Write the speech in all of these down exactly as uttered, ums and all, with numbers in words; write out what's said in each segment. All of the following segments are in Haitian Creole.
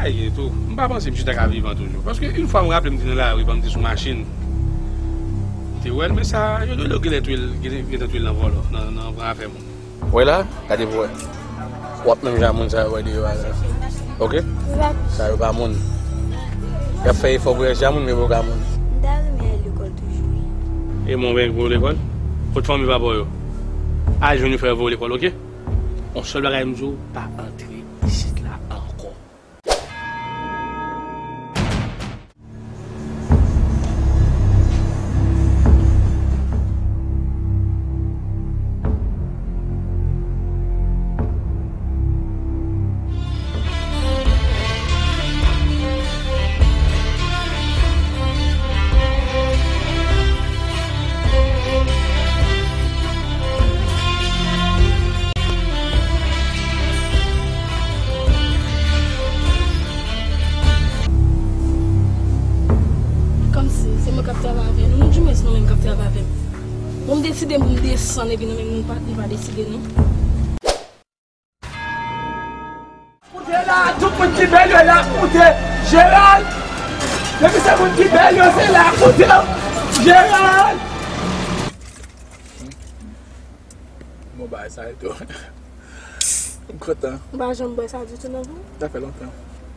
Ay, gen tou. M pa panse misye ta ka vivan toujou. Paske yon fwa m raple m te nan lari, m te sou machin. M te wè l, men sa, yo, yo, yo genlè touye l, gentan touye l nan vòlò, nan, nan pran afè moun. Wè la, gade pou wè. W ap menm jan moun sa yo wè deyò a la. Oke? Sa yo pa moun. Y ap fè efò pou yo jan moun, men yo pa moun. M ta renmen al lekòl toujou, wi. E mwen, mwen voye w lekòl? Kot fanmi papa w yo? Al jwenn yo fè yo voye w lekòl, oke? Yon sèl bagay m di w, pa antre isit la ankò. Kòmsi se mwen k ap travay avè nou, nou, dimwens nou menm k ap travay avè m. Bon, m deside pou m desann epi nou menm nou pa, nou pa deside non. Koute la, tout moun ki bèl yo la, koute Jeral. Depi se moun ki bèl yo, se la, koute Jeral. Bon, bagay sa e tou. M kontan. M pa janm bwè sa ditou nan vi m. Sa fè lontan.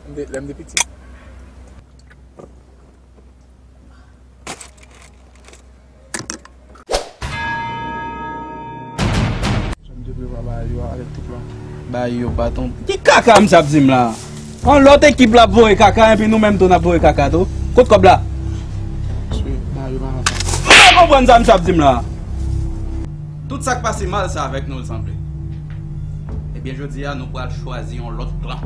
M te, lè m te piti. Jan m te prevwa bagay yo a avèk tout lan. Bay yo baton. Ki kaka misye ap di m la? Yon lòt ekip la ap voye kaka, epi nou menm tou n ap voye kaka tou. Kot kòb la? Mesye, bagay yo pa konsa. M pa konprann sa misye ap di m la. Tout sa k pase mal, se avèk nou l sanble. Ebyen, jodi a, nou pral chwazi yon lòt plan.